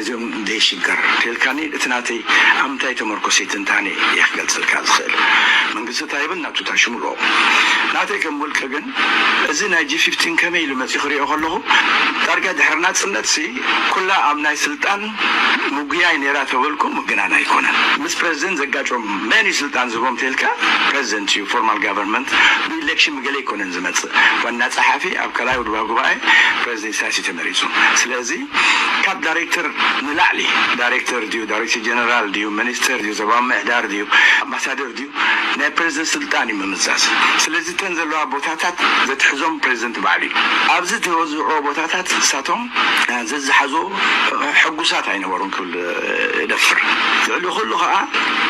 እዚኦም ዘይሽገር ተልካኒ፣ እቲ ናተይ ኣብ ምንታይ ተመርኮሰ ትንታኔ እየ ክገልጽልካ ዝኽእል። መንግስቲ እንታይ ይብል ናቱ ታሽሙ ኣለዎ። ናተይ ከም ውልቀ ግን እዚ ናይ ጂ ፊፍቲን ከመይ ኢሉ መጺኡ ክሪኦ ከለኹ፣ ዳርጋ ድሕሪ ናጽነት ሲ ኩላ ኣብ ናይ ስልጣን ምጉያይ ነይራ ተበልኩ ምግናን ኣይኮነን። ምስ ፕሬዚደንት ዘጋጮም መን እዩ ስልጣን ዝቦም ተልካ፣ ፕሬዚደንት እዩ፣ ፎርማል ጋቨርንመንት ብኢሌክሽን ገለ ኣይኮነን ዝመጽእ። ዋና ጸሓፊ ኣብ ካልኣይ ውድባ ጉባኤ ፕሬዚደንት ኢሳያስ እዩ ተመሪጹ። ስለዚ ካብ ዳይሬክተር ንላዕሊ፣ ዳይሬክተር ድዩ፣ ዳይሬክተር ጀነራል ድዩ፣ ሚኒስተር ድዩ፣ ዞባዊ ምምሕዳር ድዩ፣ ኣምባሳደር ድዩ፣ ናይ ፕሬዚደንት ስልጣን እዩ ምምዛዝ። ስለዚ እተን ዘለዋ ቦታታት ዘትሕዞም ፕሬዚደንት ባዕሉ እዩ። ኣብዚ ተወዝዕዎ ቦታታት ንሳቶም ዘዝሓዞ ሕጉሳት ኣይነበሩን ክብል እደፍር። ልዕሊ ኩሉ ከዓ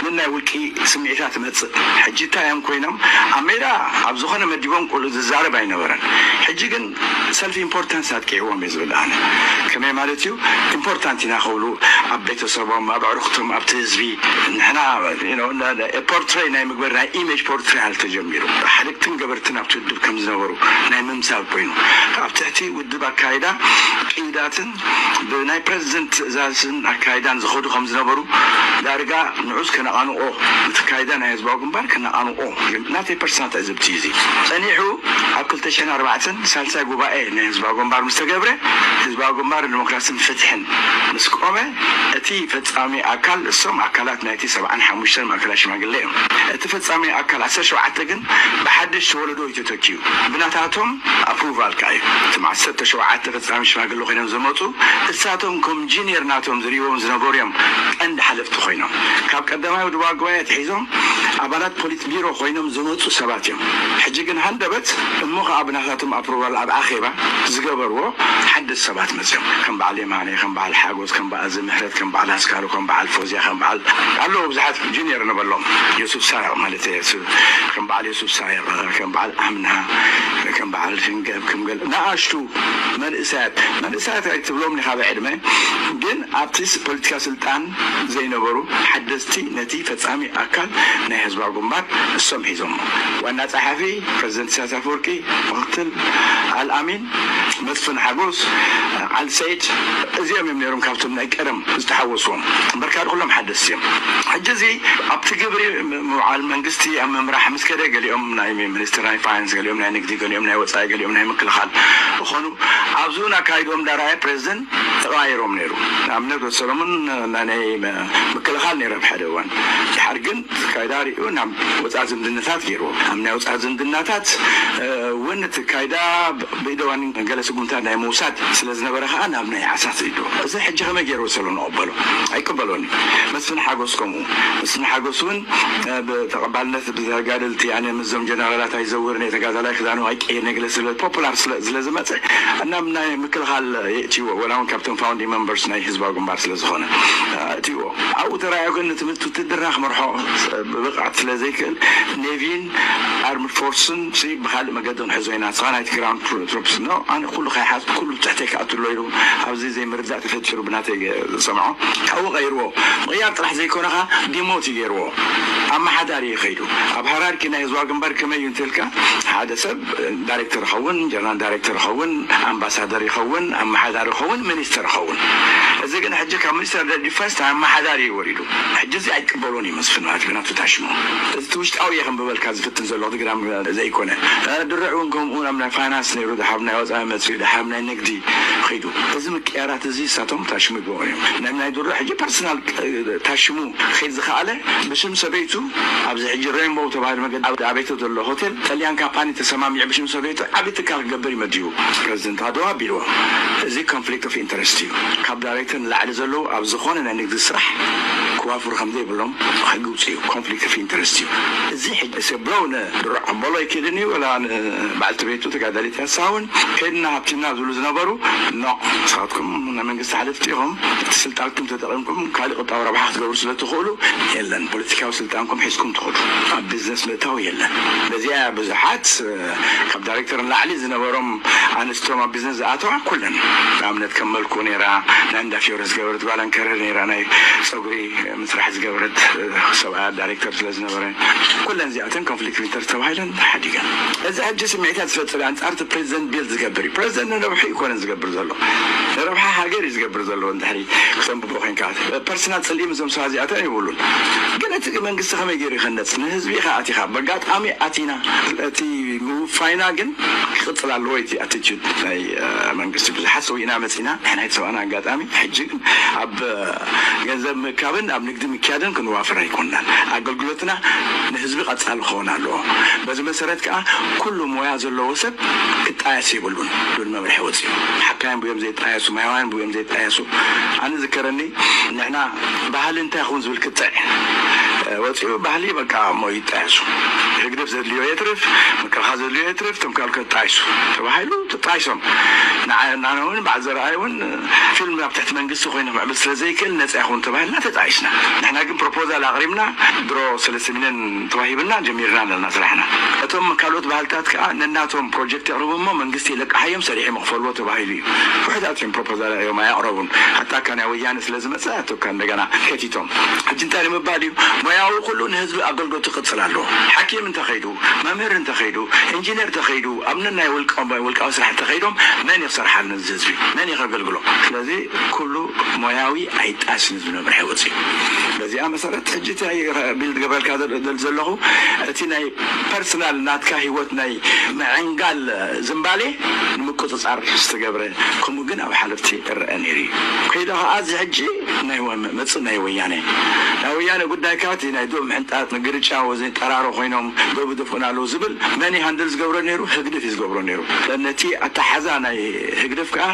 ንናይ ውልቂ ስምዒታት ትመጽእ። ሕጂ እንታይ እዮም ኮይኖም? ኣብ ሜዳ ኣብ ዝኾነ መዲቦም ቁልኡ ዝዛረብ ኣይነበረን። ሕጂ ግን ሰልፍ ኢምፖርታንስ ኣጥቂዕዎም እየ ዝብል ኣነ። ከመይ ማለት እዩ? ኢምፖርታንት ኢና ክብሉ ኣብ ቤተሰቦም፣ ኣብ ኣዕሩኽቶም፣ ኣብቲ ህዝቢ ንሕና ፖርትሬ ናይ ምግበር ናይ ኢሜጅ ፖርትሬ ኣል ተጀሚሩ። ሓደግትን ገበርትን ኣብቲ ውድብ ከም ዝነበሩ ናይ ምምሳል ኮይኑ፣ ኣብ ትሕቲ ውድብ ኣካይዳ ቅይዳትን ብናይ ፕሬዚደንት ትእዛዝን ኣካይዳን ዝኸዱ ከም ዝነበሩ ዳርጋ ንዑስ ከነቓንቆ እቲ ካይዳ ናይ ህዝባዊ ግንባር ከነቓንቆ ናተይ ፐርሰናል ትዕዝብቲ እዩ። እዚ ጸኒሑ ኣብ ክልተ ሽሕን ኣርባዕተን ሳልሳይ ጉባኤ ናይ ህዝባዊ ግንባር ምስ ተገብረ፣ ህዝባዊ ግንባር ንዲሞክራስን ፍትሕን ምስ ቆመ፣ እቲ ፈጻሚ ኣካል እሶም ኣካላት ናይቲ ሰብዓን ሓሙሽተን ማእከላይ ሽማግለ እዮም። እቲ ፈጻሚ ኣካል ዓሰርተ ሸውዓተ ግን ብሓድሽ ተወለዶ እዩ ተተኪዩ። ብናታቶም ኣፕሩቫል ከኣ እዩ። እቶም ዓሰርተ ሸውዓተ ፈጻሚ ሽማግለ ኮይኖም ዝመጹ፣ እሳቶም ከም ጂኒየር ናቶም ዝርእይዎም ዝነበሩ እዮም ቀንዲ ሓለፍቲ ኮይኖም። ካብ ቀዳማይ ውድባ ጉባኤ ኣትሒዞም ኣባላት ፖሊት ቢሮ ኮይኖም ዝመጹ ሰባት እዮም። ሕጂ ግን ሃንደበት እሞ ከኣ ብናታቶም ኣፕሩቫል ኣብ ኣኼባ ዝገበርዎ ሓደስቲ ሰባት መጽዮም። ከም በዓል የማነ፣ ከም በዓል ሓጎስ፣ ከም በዓል ዘምህረት፣ ከም በዓል ኣስካሉ፣ ከም በዓል ፎዝያ፣ ከም በዓል ኣለዉ ብዙሓት ጂኒየር ንበሎም። ዮሱፍ ሳያቕ ማለት እየ። ዮሱፍ፣ ከም በዓል ዮሱፍ ሳያቕ፣ ከም በዓል ኣምና፣ ከም በዓል ህንገብ፣ ከም ገለ ንኣሽቱ መንእሰያት፣ መንእሰያት ኣይትብሎም ኢኻ ብዕድመ፣ ግን ኣብቲ ስ-፣ ፖለቲካ ስልጣን ዘይነበሩ ሓደስቲ ነቲ ፈጻሚ ኣካል ናይ ህዝባዊ ግንባር እሶም ሒዞሞ። ዋና ጸሓፊ ፕሬዚደንት ኢሳያስ ኣፈወርቂ፣ ምክትል ኣልኣሚን፣ መስፍን ሓጎስ፣ ዓሊ ሰይድ፣ እዚኦም እዮም ነይሮም ካብቶም ናይ ቀደም ዝተሓወስዎም። እምበር ካልእ ኩሎም ሓደስቲ እዮም። ሕጂ እዚ ኣብቲ ግብሪ ም-፣ ምውዓል መንግስቲ ኣብ ምምራሕ ምስ ከደ፣ ገሊኦም ናይ ሚኒስትር ናይ ፋይናንስ፣ ገሊኦም ናይ ንግዲ፣ ገሊኦም ናይ ወጻኢ፣ ገሊኦም ናይ ምክልኻል ዝኾኑ፣ ኣብዚ እውን ኣካይድኦም እንዳረኣየ ፕሬዚደንት ተቐያይሮም ነይሩ። ንኣብነት ወዲ ሰሎሞን ናይ፣ ናይ ም-፣ ምክልኻል ነይሩ ኣብ ሓደ እዋን። ድሓር ግን ካይዳ ሪኡ ናብ ወፃኢ ዝምድናታት ገይርዎ። ኣብ ናይ ወፃኢ ዝምድናታት፣ እ፣ እውን እቲ ካይዳ ብ-፣ ብኢደዋን ገለ ስጉምታት ናይ ምውሳድ ስለ ዝነበረ ከዓ ናብ ናይ ዓሳስ ኢዱ። እዚ ሕጂ ከመይ ገይሩ ወሰሎ ንቐበሎ? ኣይቅበሎን እዩ። መስፍን ሓጎስ ከምኡ። መስፍን ሓጎስ እውን፣ እ፣ ብተቐባልነት ብተጋደልቲ፣ ኣነ ምስዞም ጀነራላት ኣይዘውርን እየ፣ ተጋዳላይ ክዳኑ ኣይቀይርን እየ፣ ገለ ስለ ፖፑላር ስለ፣ ስለ ዝመፀ ናብ ናይ ምክልኻል የእትይዎ፣ ወላ እውን ካብቶም ፋውንዲንግ መምበርስ ናይ ህዝባዊ ግንባር ስለ ዝኾነ፣ እ፣ እትይዎ። ኣብኡ ተራእዮ ግን ንትምህርቲ ውትድርና ክመርሖ ብብቕዓት ስለ ዘይክእል፣ ኔቪን ኣርምድ ፎርስን ሲ ብኻልእ መገዲ ክንሕዞ ኢና፣ ንስኻ ናይቲ ግራውንድ ትሩ-፣ ትሩፕስ። ኖ፣ ኣነ ኩሉ ከይሓዝኩ ኩሉ ትሕተይ ክኣቱ ኣሎ ኢሉ ኣብዚ ዘይምርዳእ ተፈጢሩ ብናተይ ዝሰምዖ። ካብኡ ቀይርዎ። ምቕያር ጥራሕ ዘይኮነ ኸኣ ዲሞት እዩ ገይርዎ። ኣመሓዳሪ እዩ ከይዱ። ኣብ ሃራርኪ ናይ ህዝባዊ ግንባር ከመይ እዩ እንተልካ፣ ሓደ ሰብ ዳይሬክተር ይኸውን፣ ጀነራል ዳይሬክተር ይኸውን፣ ኣምባሳደር ይኸውን፣ ኣመሓዳሪ ይኸውን፣ ሚኒስተር ይኸውን። እዚ ግን ሕጂ ካብ ሚኒስተር ዲፈንስ ናብ ኣመሓዳሪ እዩ ወሪዱ። ሕጂ እዚ ኣይቅበሎን እዩ መስፍን ማለት ብናቱ ታሽሙ። እዚ እቲ ውሽጣዊ እየ ከም ብበልካ ዝፍትን ዘሎ እቲ ግዳም ዘይኮነ። እ፣ ድርዕ እውን ከምኡ ናብ ናይ ፋይናንስ ነይሩ፣ ድሓር ናይ ወፃኢ መፅኡ፣ ድሓር ናይ ንግዲ ኸይዱ። እዚ ምቅያራት እዚ እሳቶም ታሽሙ ይገብሩ እዮም። ናይ፣ ናይ ድርዕ ሕጂ ፐርሰናል፣ እ፣ ታሽሙ ክኸይድ ዝኸኣለ ብሽም ሰበይቱ ኣብዚ ሕጂ ሬንቦው ተባህለ መገዲ ኣብ ኣቤቶ ዘሎ ሆቴል ጥልያን ካምፓኒ ተሰማሚዑ ብሽም ሰበይቱ ዓቢ ትካል ክገብር እዩ መዲቡ። ፕረዚደንት ኣድዋ ኣቢልዎ። እዚ ኮንፍሊክት ኦፍ ኢንተረስት እዩ። ካብ ዳይሬክተር ንላዕሊ ዘለዉ ኣብ ዝኾነ ናይ ንግዲ ስራሕ ክዋፍሩ ከም ዘይብሎም ሕጊ ውፅእ እዩ። ኮንፍሊክት ኦፍ ኢንተረስት እዩ። እዚ ሕጂ ሰብ ብለው ንድሮ ዓምበሎ ኣይክእልን እዩ፣ ወላ ንበዓልቲ ቤቱ ተጋዳሊት ያሳውን ከድና ሃብቲና ዝብሉ ዝነበሩ፣ ኖ፣ ንስኻትኩም ናይ መንግስቲ ሓለፍቲ ኢኹም፣ እቲ ስልጣንኩም ተጠቒምኩም ካልእ ቁጠባዊ ረብሓ ክትገብሩ ስለ ትኽእሉ፣ የለን፣ ፖለቲካዊ ስልጣንኩም ሒዝኩም ትኸዱ። ኣብ ቢዝነስ ምእታው የለን። በዚኣ ብዙሓት፣ እ፣ ካብ ዳይሬክተር ንላዕሊ ዝነበሮም ኣንስቶም ኣብ ቢዝነስ ዝኣተዋ ኩለን፣ ንኣብነት ከም መልኩ ነይራ፣ ናይ እንዳ ፊዮረስ ዝገበረት ጓል ኣንከረር ነይራ፣ ናይ ፀጉሪ ምስራሕ ዝገበረት ሰብኣያ ዳይሬክተር ስለ ዝነበረ፣ ኩለን እዚኣተን ኮንፍሊክት ኦፍ ኢንተረስት ተባሂለን ተሓዲገን። እዚ ሕጂ ስምዒታት ዝፈጥር ኣንጻር እቲ ፕሬዚደንት ቢልድ ዝገብር እዩ። ፕሬዚደንት ንረብሑ ይኮነን ዝገብር ዘሎ፣ ንረብሓ ሃገር እዩ ዝገብር ዘሎ። እንድሕሪ ክተንብቦ ኮንካ ፐርሰናል ጽልኢ ምስዞም ሰባት እዚኣተን ይብሉን። ግን እቲ መንግስቲ ከመይ ገይሩ ይኸነጽ? ንህዝቢ ኢኻ ኣቲኻ። በጋጣሚ ኣቲና፣ እቲ ምውፋይና ግን ክቕጽል ኣለዎ። እቲ ኣቲቲዩድ ናይ መንግስቲ ብዙሓት ሰው ኢና መጺና፣ ንሕና የተሰዋና ኣጋጣሚ። ሕጂ ግን ኣብ ገንዘብ ምእካብን ኣብ ንግዲ ምክያድን ክንዋፍር ኣይኮንናን። ኣገልግሎትና ንህዝቢ ቀጻሊ ክኸውን ኣለዎ። በዚ መሰረት ከዓ ኩሉ ሞያ ዘለዎ ሰብ ክጣየስ የብሉን ዝብል መምርሒ ወፂኡ። ሓካያን ብዮም ዘይጣየሱ፣ ማያውያን ብዮም ዘይጣየሱ። ኣነ ዝከረኒ ንሕና ባህሊ እንታይ ይኸውን ዝብል ክትዕ ወፂኡ። ባህሊ በቃ እሞ ይጣየሱ። ህግደፍ ዘድልዮ የትርፍ፣ ምክልኻል ዘድልዮ የትርፍ፣ እቶም ካልኦት ጣይሱ ተባሂሉ ተጣይሶም። ንዓና እውን በዓል ዘርኣይ እውን ፊልም ኣብ ትሕቲ መንግስቲ ኮይኑ ክምዕብል ስለ ዘይክእል ነፃ ይኹን ተባሂልና ተጣይስና። ንሕና ግን ፕሮፖዛል ኣቕሪብና ድሮ ሰለስተ ሚልዮን ተዋሂብና ጀሚርና ኣለና ስራሕና። እቶም ካልኦት ባህልታት ከዓ ነናቶም ፕሮጀክት የቕርቡ እሞ መንግስቲ ይለቅሓዮም ሰሪሑ መኽፈልዎ ተባሂሉ እዩ። ውሕዳት እዮም ፕሮፖዛል እዮም ኣያቕረቡን። ኣታካ ናይ ወያነ ስለ ዝመፀ ኣቶካ እንደገና ከቲቶም። ሕጂ እንታይ ንምባል እዩ? ሞያዊ ኩሉ ንህዝቢ ኣገልግሎቱ ክቕፅል ኣለዎ። ሓኪም እንተኸይዱ፣ መምህር እንተኸይዱ፣ ኢንጂነር እንተኸይዱ፣ ኣብ ነናይ ውልቃዊ ውልቃዊ ስራሕ እንተኸይዶም መን እዩ ክሰርሓሉ ነዚ ህዝቢ? መን እዩ ከገልግሎ? ስለዚ ኩሉ ሞያዊ ኣይጣስን ዝብል መምርሒ ወፂኡ። በዚኣ መሰረት ሕጂ እቲ ናይ ቢልድ ገበረልካ ዘል- ዘለኹ እቲ ናይ ፐርሰናል ናትካ ህይወት ናይ ምዕንጋል ዝንባሌ ንምቁፅፃር ዝተገብረ፣ ከምኡ ግን ኣብ ሓለፍቲ ይረአ ነይሩ እዩ። ከይዳ ከዓ እዚ ሕጂ ናይ ወ- መፅእ ናይ ወያነ ናይ ወያነ ጉዳይ ከዓ እቲ ናይ ዶብ ምሕንጣት ምግርጫ ወዘ ጠራሮ ኮይኖም ዶብ ይደፍኡና ኣለዉ ዝብል መን እዩ ሃንድል ዝገብሮ ነይሩ? ህግደፍ እዩ ዝገብሮ ነይሩ። ነቲ ኣተሓዛ ናይ ህግደፍ ከዓ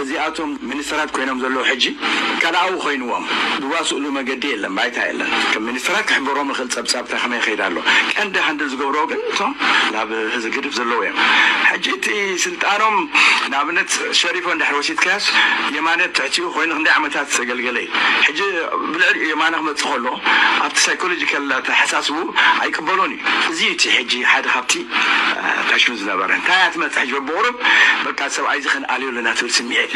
እዚኣቶም ሚኒስተራት ኮይኖም ዘለዉ ሕጂ ካልኣዊ ኮይንዎም ዝዋስእሉ መገዲ የለን፣ ባይታ የለን። ከም ሚኒስተራት ክሕበሮም ይኽእል ጸብጻብ እንታይ ከመይ ይኸይድ ኣሎ። ቀንዲ ሃንድል ዝገብርዎ ግን እቶም ናብ ህዝቢ ግድፍ ዘለዉ እዮም። ሕጂ እቲ ስልጣኖም ንኣብነት ሸሪፎ እንድሕር ወሲድካያስ የማነ ትሕቲኡ ኮይኑ ክንደይ ዓመታት ዘገልገለ እዩ። ሕጂ ብልዕሊ የማነ ክመጽእ ከሎ ኣብቲ ሳይኮሎጂካል ኣተሓሳስቡ ኣይቅበሎን እዩ። እዚ እዩ እቲ ሕጂ ሓደ ካብቲ ፋሽኑ ዝነበረ እንታይ እያ ትመጽእ ሕጂ በብቑሩብ በቃ ሰብኣይ እዚ ከነኣልዮ ኣለና ትብል ስምዒት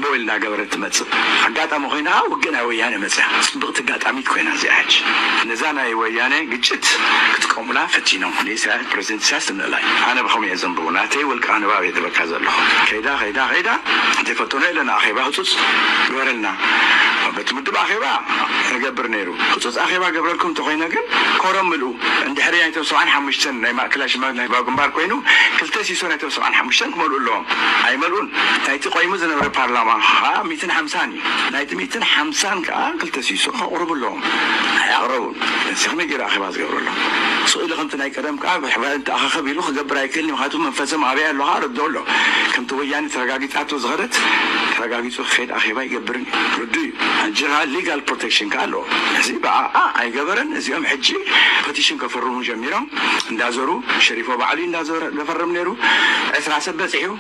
ቦይል እናገበረት ትመጽእ። ኣጋጣሚ ኮይና ውግእ ናይ ወያነ መጽያ ጽብቕቲ ኣጋጣሚት ኮይና እዚኣ ሕጂ ነዛ ናይ ወያነ ግጭት ክጥቀሙላ ፈቲኖም። ንኢሳያስ ፕሬዚደንት ኢሳያስ ትምእላይ ኣነ ብኸምኡ እየ ዘንብቦ ናተይ ውልቃ ንባብ እየ ትበካ ዘለኹ። ከይዳ ከይዳ ከይዳ ዘይፈተኖ የለን። ኣኼባ ህፁፅ ግበረልና። በቲ ምድብ ኣኼባ ይገብር ነይሩ። ህፁፅ ኣኼባ ገብረልኩም እንተኮይነ ግን ኮረም ምልኡ። እንድሕሪ ናይቶም ሰብዓን ሓሙሽተን ናይ ማእከላይ ሽማግለ ናይ ህዝባዊ ግንባር ኮይኑ ክልተ ሲሶ ናይቶም ሰብዓን ሓሙሽተን ክመልኡ ኣለዎም። ኣይመልኡን። ናይቲ ቆይሙ ዝነበረ ፓርላማ ከዓ ሚትን ሓምሳን እዩ። ናይቲ ሚትን ሓምሳን ከዓ ክልተ ሲሶ ከቕርቡ ኣለዎም። ኣይ ኣቕረቡን። እዚ ከመይ ገይሩ ኣኼባ ዝገብረሎም? ስቕ ኢሉ ከምቲ ናይ ቀደም ከዓ ብሕባሪ እንተኣኻኸብ ኢሉ ክገብር ኣይክእልን እዩ። ምክንያቱ መንፈሶም ኣበይ ኣሎ ከዓ ረድኦ ኣሎ። ከምቲ ወያኔ ተረጋጊፃቶ ዝኸደት ተረጋጊፁ ክኸይድ ኣኼባ ይገብርን እዩ። ርዱ እዩ። ሕጂ ከዓ ሊጋል ፕሮቴክሽን ከዓ ኣለዎ። እዚ ብኣኣ ኣይገበረን። እዚኦም ሕጂ ፐቲሽን ከፈርሙ ጀሚሮም እንዳዞሩ ሸሪፎ ባዕሉ እንዳዞረ ዘፈርም ነይሩ። ዕስራ ሰብ በፂሑ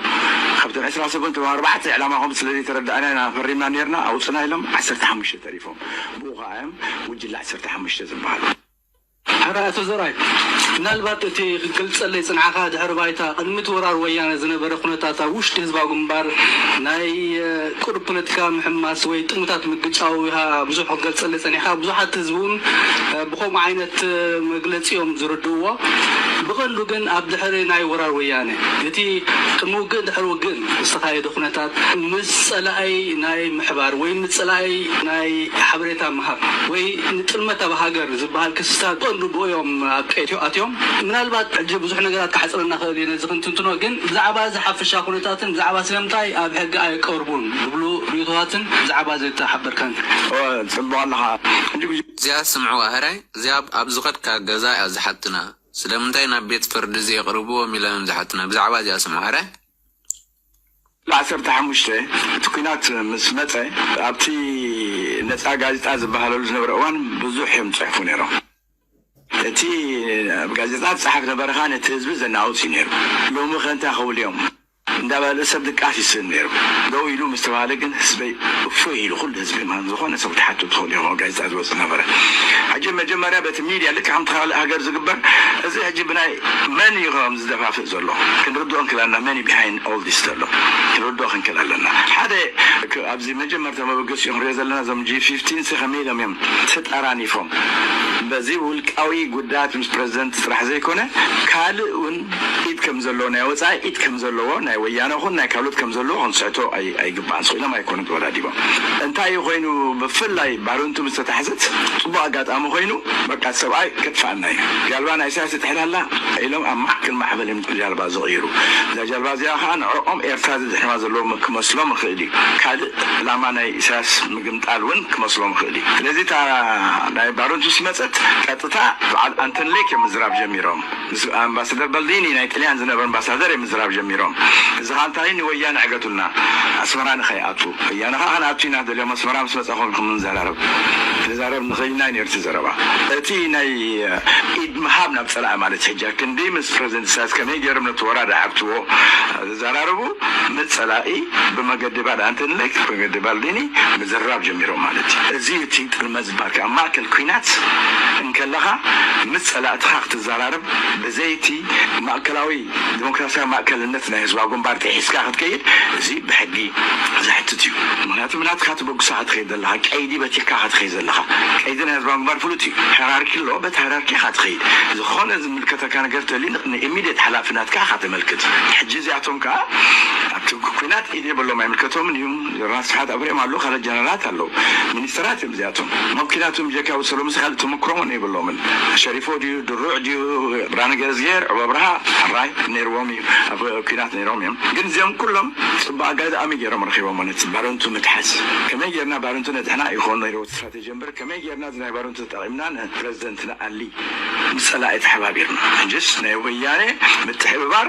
ካብቶም ዕስራ ሰብ እንቶም ኣርባዕተ ዕላማኹም ስለ ዘይተረዳእና ኢና ፈሪምና ነርና ኣውፅና ኢሎም ዓሰርተ ሓሙሽተ ተሪፎም ብኡ ከዓ እዮም ጉጅለ ዓሰርተ ሓሙሽተ ዝበሃሉ። ሕራይ ኣቶ ዘርኣይ፣ ምናልባት እቲ ክገልጸለይ ጽንዓኻ ድሕሪ ባይታ ቅድሚ እቲ ወራር ወያነ ዝነበረ ኩነታት ኣብ ውሽጢ ህዝባዊ ግንባር ናይ ቁሩብ ፖለቲካ ምሕማስ ወይ ጥቕምታት ምግጫው ኢኻ ብዙሕ ክትገልጸለይ ጸኒሕካ። ብዙሓት ህዝቢ እውን ብኸምኡ ዓይነት መግለጺ እዮም ዝርድእዎ። ብቐንዱ ግን ኣብ ድሕሪ ናይ ወራር ወያነ እቲ ቅድሚ ውግእ ድሕሪ ውግእ ዝተኻየደ ኩነታት ምስ ጸላኢ ናይ ምሕባር ወይ ምስ ጸላኢ ናይ ሓበሬታ ምሃብ ወይ ንጥልመት ኣብ ሃገር ዝበሃል ክስታት ቀንዱ ብኡ እዮም ኣብ ቀይዲ ኣትዮም። ምናልባት ሕጂ ብዙሕ ነገራት ክሓፅረና ክእል እዩ ነዚ ክንትንትኖ፣ ግን ብዛዕባ እዚ ሓፈሻ ኩነታትን ብዛዕባ ስለምንታይ ኣብ ሕጊ ኣይቀርቡን ዝብሉ ርእይቶታትን ብዛዕባ እዚ ተሓበርከን። ጽቡቕ ኣለኻ። እዚኣ ስምዕዋ፣ ሕራይ እዚኣ ኣብ ዝኸድካ ገዛ እያ ዝሓትና። ስለምንታይ ናብ ቤት ፍርዲ ዘየቕርብዎም ኢሎም እዮም ዝሓትና። ብዛዕባ እዚኣ ስምዑ። ሕራይ ዓሰርተ ሓሙሽተ እቲ ኲናት ምስ መጸ ኣብቲ ነጻ ጋዜጣ ዝበሃለሉ ዝነበረ እዋን ብዙሕ እዮም ዝጽሕፉ ነይሮም። እቲ ኣብ ጋዜጣ ዝጸሓፍ ነበረ ኸኣ ነቲ ህዝቢ ዘናውጽ እዩ ነይሩ። ሎሚ ኸ እንታይ ክብሉ እዮም? እንዳበለ ሰብ ድቃስ ይስእን ነይሩ። ደው ኢሉ ምስ ተባሃለ ግን ህዝበይ እፎይ ኢሉ፣ ኩሉ ህዝቢ ማን ዝኾነ ሰብ ትሓቱ ትኽእሉ እዮም፣ ኣብ ጋዜጣ ዝወፅእ ነበረ። ሕጂ መጀመርያ በቲ ሚድያ ልክዕ ከምቲ ካልእ ሃገር ዝግበር፣ እዚ ሕጂ ብናይ መን እዩ ከም ዝደፋፍእ ዘሎ ክንርድኦ እንክላና፣ መን እዩ ቢሃይንድ ኦል ዲስ ዘሎ ክንርድኦ ክንክል ኣለና። ሓደ ክ- ኣብዚ መጀመርታ መበገሲኡ ክንሪኦ ዘለና እዞም ጂ ፊፍቲን ሲ ከመይ ኢሎም እዮም ተጠራኒፎም በዚ ውልቃዊ ጉዳያት ምስ ፕረዚደንት ጥራሕ ዘይኮነ ካልእ እውን ኢድ ከም ዘለዎ ናይ ወፃኢ ኢድ ከም ዘለዎ ናይ ወያነ ኹን ናይ ካልኦት ከም ዘለዎ ክንስሕቶ ኣይ- ኣይግባእን። ስኢሎም ኣይኮኑን ተወዳዲቦም። እንታይ እዩ ኮይኑ ብፍላይ ባረንቱ ምስ ተታሕዘት ፅቡቅ ኣጋጣሚ ኮይኑ በቃ ሰብኣይ ከጥፋኣና እዩ። ጃልባ ናይ ኢሳያስ ትሕዳላ ኢሎም ኣብ ማዕከል ማዕበል እዮም ጃልባ ዝቕይሩ። እዛ ጃልባ እዚኣ ከዓ ንዕኦም ኤርትራ ዝድሕንዋ ዘለዎ ክመስሎም ይኽእል እዩ። ካልእ ዕላማ ናይ ኢሳያስ ምግምጣል እውን ክመስሎም ይኽእል እዩ። ስለዚ እታ ናይ ባረንቱ ምስ መፀት ቀጥታ በዓል ኣንተን ሌክ እዮም ምዝራብ ጀሚሮም። ምስ ኣምባሳደር በልዲኒ ናይ ጥልያን ዝነበረ ኣምባሳደር እዮም ምዝራብ ጀሚሮም። እዚ ከዓ እንታይ ንወያነ ዕገቱልና ኣስመራ ንኸይኣቱ ወያነ ከዓ ክንኣቱ ኢና ደልዮም ኣስመራ ምስ መፃኹም ኢኹም ንዘራረብ ክንዛረብ ንኽእል ኢና ነይሩ እቲ ዘረባ። እቲ ናይ ኢድ ምሃብ ናብ ፀላኢ ማለት ሕጂ ክንዲ ምስ ፕረዚደንት ኢሳያስ ከመይ ገይሮም ነቲ ወራዳ ዓግትዎ ዝዘራረቡ ምስ ፀላኢ ብመገዲ ባል ኣንተንለክ ብመገዲ ባልዲኒ ምዝራብ ጀሚሮም ማለት እዩ። እዚ እቲ ጥልመት ዝበሃል ኣብ ማእከል ኩናት እንከለኻ ምስ ፀላእትኻ ክትዘራረብ ብዘይቲ ማእከላዊ ዲሞክራሲያዊ ማእከልነት ናይ ህዝባዊ ግንባር ተሒዝካ ክትከይድ እዚ ብሕጊ ዘሕትት እዩ። ምክንያቱ ብናትካ ተበግሶ ክትኸይድ ዘለካ ቀይዲ በቲካ ክትኸይድ ዘለካ ቀይዲ ናይ ህዝባዊ ግንባር ፍሉጥ እዩ። ሃይራርኪ ኣሎ። በቲ ሃይራርኪ ኢካ ትኸይድ። ዝኾነ ዝምልከተካ ነገር ተልዩ ንኢሚድየት ሓላፊ ናትካ ኢካ ተመልክት። ሕጂ እዚኣቶም ከዓ ኣብቲ ኩናት ኢድ የብሎም ኣይምልከቶምን እዩ። ጀነራል ስብሓት ኣብሪኦም ኣለዉ ካልኦት ጀነራላት ኣለዉ ሚኒስተራት እዮም እዚኣቶም። ኣብ ኩናት እዮም ጀካ ወሰሎም ምስ ካልእ ተመክሮምን የብሎምን። ሸሪፎ ድዩ ድሩዕ ድዩ ብርሃነ ገረዝጌር ዕቦ ኣብርሃ ሕራይ ነይርዎም እዩ ኣብ ኩናት ነይሮም እዮም። ግን እዚኦም ኩሎም ፅቡቅ ኣጋጣሚ ገይሮም ረኪቦም ነቲ ባረንቱ ምትሓዝ ከመይ ጌርና ባረንቱ ነድሕና ይኾን ነይርዎ ስትራቴጂ እምበር ከመይ ጌርና እዚ ናይ ባረንቱ ተጠቂምና ንፕረዚደንት ንኣሊ ምስ ፀላኢ ተሓባቢርና ሕጅስ ናይ ወያነ ምትሕብባር